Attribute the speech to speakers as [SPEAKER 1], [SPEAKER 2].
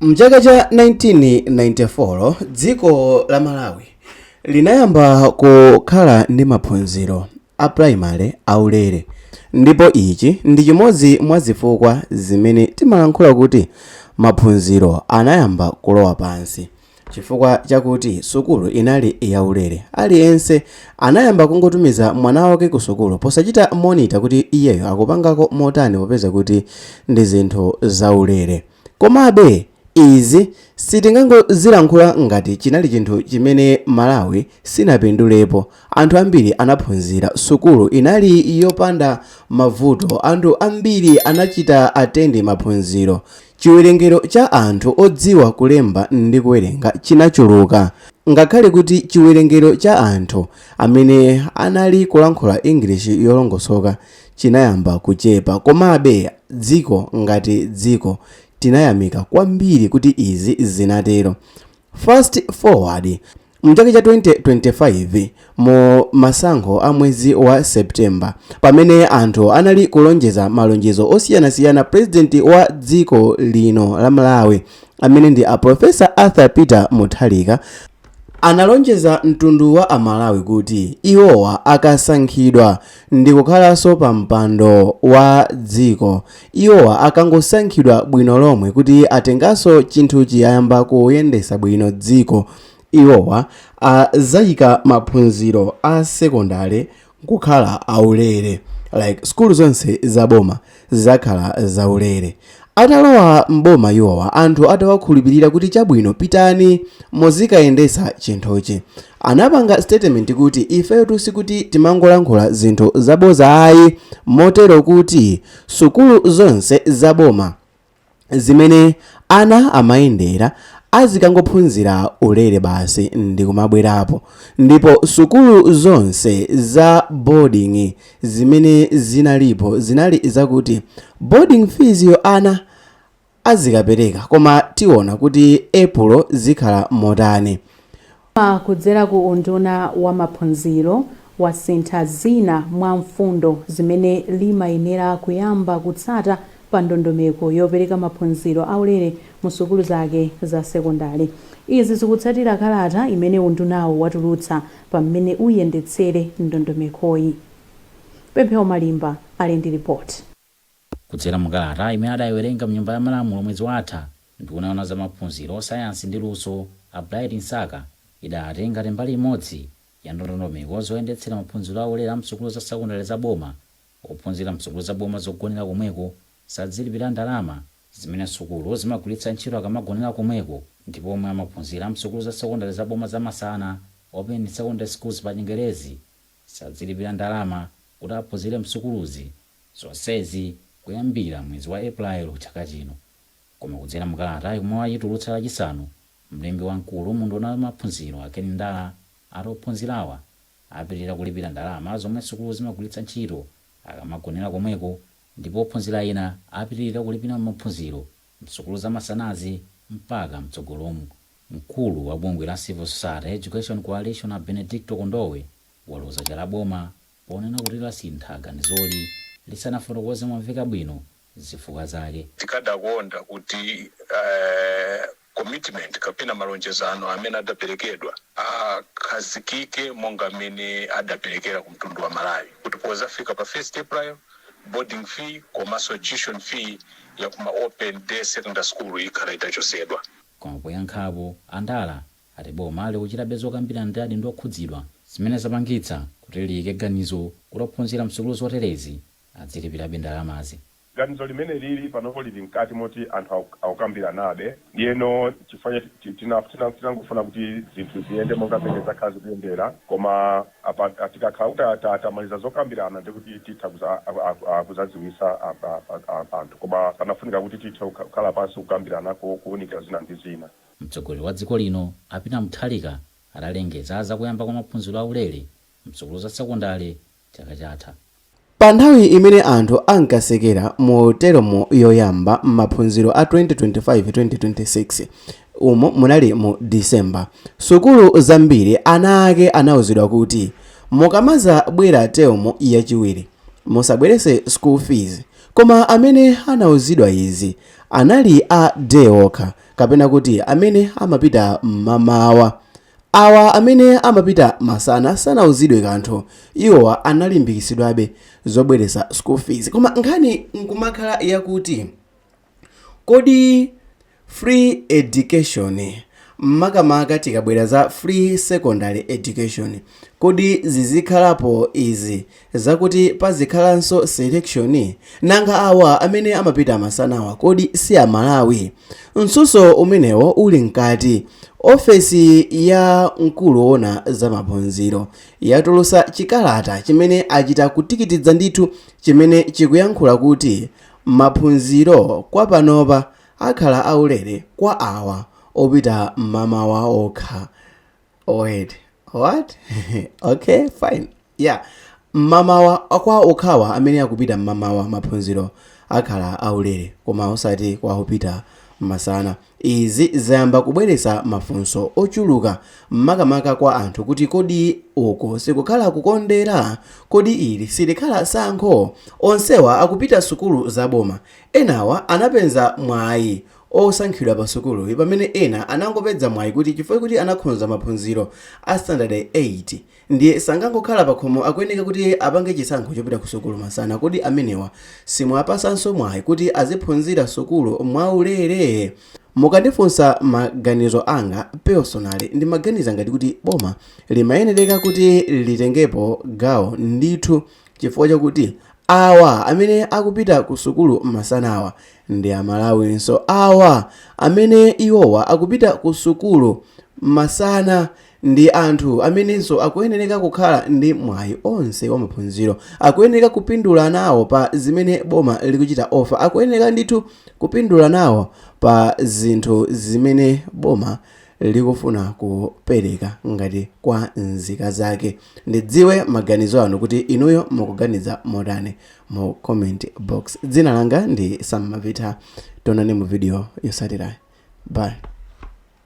[SPEAKER 1] Mchaka cha 1994 dziko la Malawi linayamba kukhala ndi maphunziro a primary aulere, ndipo ichi ndi chimodzi mwa zifukwa zimene timalankhula kuti maphunziro anayamba kulowa pansi, chifukwa chakuti sukulu inali yaulere. Aliyense anayamba kungotumiza mwana wake ku sukulu posachita monitor kuti iyeyo akupangako motani, popeza kuti ndi zinthu zaulere. Komabe izi sitingangozilankhula ngati chinali chinthu chimene Malawi sinapindulepo. Anthu ambiri anaphunzira, sukulu inali yopanda mavuto, anthu ambiri anachita attend maphunziro, chiwerengero cha anthu odziwa kulemba ndi kuwerenga chinachuluka, ngakhale kuti chiwerengero cha anthu amene anali kulankhula English yolongosoka chinayamba kuchepa. Komabe dziko ngati dziko tinayamika kwambiri kuti izi zinatero. Fast forward mchaka cha 2025, mu masankho a mwezi wa September, pamene anthu anali kulonjeza malonjezo osiyanasiyana, president wa dziko lino la Malawi, amene ndi a Professor Arthur Peter Mutharika, analonjeza mtundu wa Amalawi kuti iwowa akasankhidwa ndi kukhalanso pa mpando wa dziko, iwowa akangosankhidwa bwino lomwe kuti atenganso chinthuchi, ayamba kuyendesa bwino dziko, iwowa azayika maphunziro a sekondale kukhala aulere, like sukulu zonse zaboma zizakhala zaulere. Atalowa mboma iwowa, anthu atawakhulupirira kuti chabwino, pitani muzikayendesa chinthuchi, anapanga statement kuti ifetu sikuti timangolankhula zinthu zaboza ayi, motero kuti sukulu zonse zaboma zimene ana amayendera azikangophunzira ulere basi ndi kumabwerapo, ndipo sukulu zonse za boarding zimene zinalipo zinali zakuti boarding fees yo ana azikapereka. Koma tiona kuti Epulo zikhala motani.
[SPEAKER 2] Kudzera ku unduna wa maphunziro, wasintha zina mwa mfundo zimene limayenera kuyamba kutsata pa ndondomeko yopereka maphunziro aulere mu sukulu zake za sekondari. Izi zikutsatira kalata imene undunawo watulutsa pamene uyendetsere ndondomekoyi. Pemphero Malimba ali ndi ripoti.
[SPEAKER 3] Kudzera mukalata imene adayiwerenga mnyumba ya malamulo mwezi watha, nduna yoona za maphunziro, sayansi ndi luso, a Bright Msaka, idati ngati mbali imodzi ya ndondomeko zoyendetsera maphunziro aulere a msukulu za sekondari za boma, ophunzira msukulu za boma zogonera komweko sadzilipira ndalama zimene sukulu zimagwiritsa ntchito akamagonera komweko, ndipo omwe amaphunzira msukulu za sekondari za boma zamasana, open secondary schools pa Chingerezi, sadzilipira ndalama kuti aphunzire msukuluzi, zonsezi kuyambira mwezi wa Epulo chaka chino. Koma kudzera mukalata yomwe wayitulutsa Lachisanu, mlembi wamkulu mu unduna wa maphunziro, a Ken Ndala, ati ophunzirawa apitirira kulipira ndalama zomwe sukulu zimagwiritsa ntchito akamagonera komweko, ndipo ophunzira ena apitirira kulipira maphunziro msukulu zamasanazi mpaka mtsogolomu. Mkulu wa bungwe la Civil Society Education Coalition, a Benedicto Kondowe, waloza chala boma ponena kuti lasintha ganizoli lisanafotokoze momveka bwino zifukwa zake.
[SPEAKER 4] Tikadakonda kuti commitment kapena malonjezano amene adaperekedwa akhazikike monga amene adaperekera ku mtundu wa Malawi, kuti pozafika pa 1st April boarding fee komanso tuition fee ya kuma open day secondary school ikhala itachosedwa.
[SPEAKER 3] Koma poyankhapo, a Ndala ati boma likuchitabe zokambirana ndi adindo okhudzidwa zimene zapangitsa kuti liyike ganizo kuti ophunzira msukulu zoterezi adzilipirabe ndalamazi.
[SPEAKER 5] Ganizo limene lili panopo lili mkati moti anthu akukambiranabe. Ndiyeno chifukwa tinangofuna kuti zinthu ziyende monga mmene zakhala zikuyendera, koma apa tikakhala kuti tamaliza zokambirana, ndikuti titha kuzadziwisa anthu. Koma panafunika kuti tithe kukhala pansi kukambirana, kuwunikira zina ndi zina.
[SPEAKER 3] Mtsogoleri wa dziko lino, a Peter Mutharika, adalengeza zakuyamba kwa maphunziro aulere msukulu za sekondale chaka chatha.
[SPEAKER 1] Pa nthawi imene anthu ankasekera mu teremu yoyamba m'maphunziro a 2025-2026, umo munali mu December, sukulu zambiri ana ake anawuzidwa kuti mukamazabwera teremu yachiwiri musabwerese school fees. Koma amene anawuzidwa izi anali a day okha, kapena kuti amene amapita mmamawa. Awa amene amapita masana sanauzidwe kanthu. Iwowa analimbikisidwabe zobweresa school fees. Koma nkhani nkumakhala yakuti, kodi free education, makamaka tikabwera za free secondary education, kodi zizikhalapo izi zakuti pazikhalanso selection? Nanga awa amene amapita masanawa kodi si Amalawi? Mtsutso umenewo uli mkati, ofesi ya mkulu woona zamaphunziro yatulutsa chikalata chimene achita kutikitidza ndithu, chimene chikuyankhula kuti maphunziro kwa panopa akhala aulere kwa awa opita mmamawa okha. Wait, what? Okay, fine, yeah, mmamawa, kwa okhawa amene akupita mmamawa maphunziro akhala aulere, koma osati kwa opita masana. Izi zayamba kubweretsa mafunso ochuluka, makamaka kwa anthu, kuti kodi uko sikukhala kukondera? Kodi ili silikhala tsankho? Onsewa akupita sukulu zaboma. Enawa anapeza mwayi osankhidwa pa sukuluyi, pamene ena anangopeza mwayi kuti chifukwa kuti anakhonza maphunziro a standard 8, ndiye sangangokhala pakhomo, akuyeneka kuti apange chisankho chopita ku sukulu masana. Kodi amenewa simwapasanso mwayi kuti aziphunzira sukulu mwaulere? Mukandifunsa maganizo anga personally, ndimaganiza ngati kuti boma limayenereka kuti litengepo gawo ndithu, chifukwa chakuti awa amene akupita ku sukulu masanawa ndi Amalawinso. Awa amene iwowa akupita ku sukulu masana ndi anthu amenenso akuyenereka kukhala ndi mwayi onse wa maphunziro, akuyenereka kupindula nawo pa zimene boma likuchita offer, akuyenereka ndithu kupindula nawo pa zinthu zimene boma likufuna kupereka ngati kwa nzika zake. Ndidziwe maganizo anu kuti inuyo mukuganiza motani mu comment box. Dzina langa ndi Sam Mavita. Tionane mu video yotsatirayi. Bye.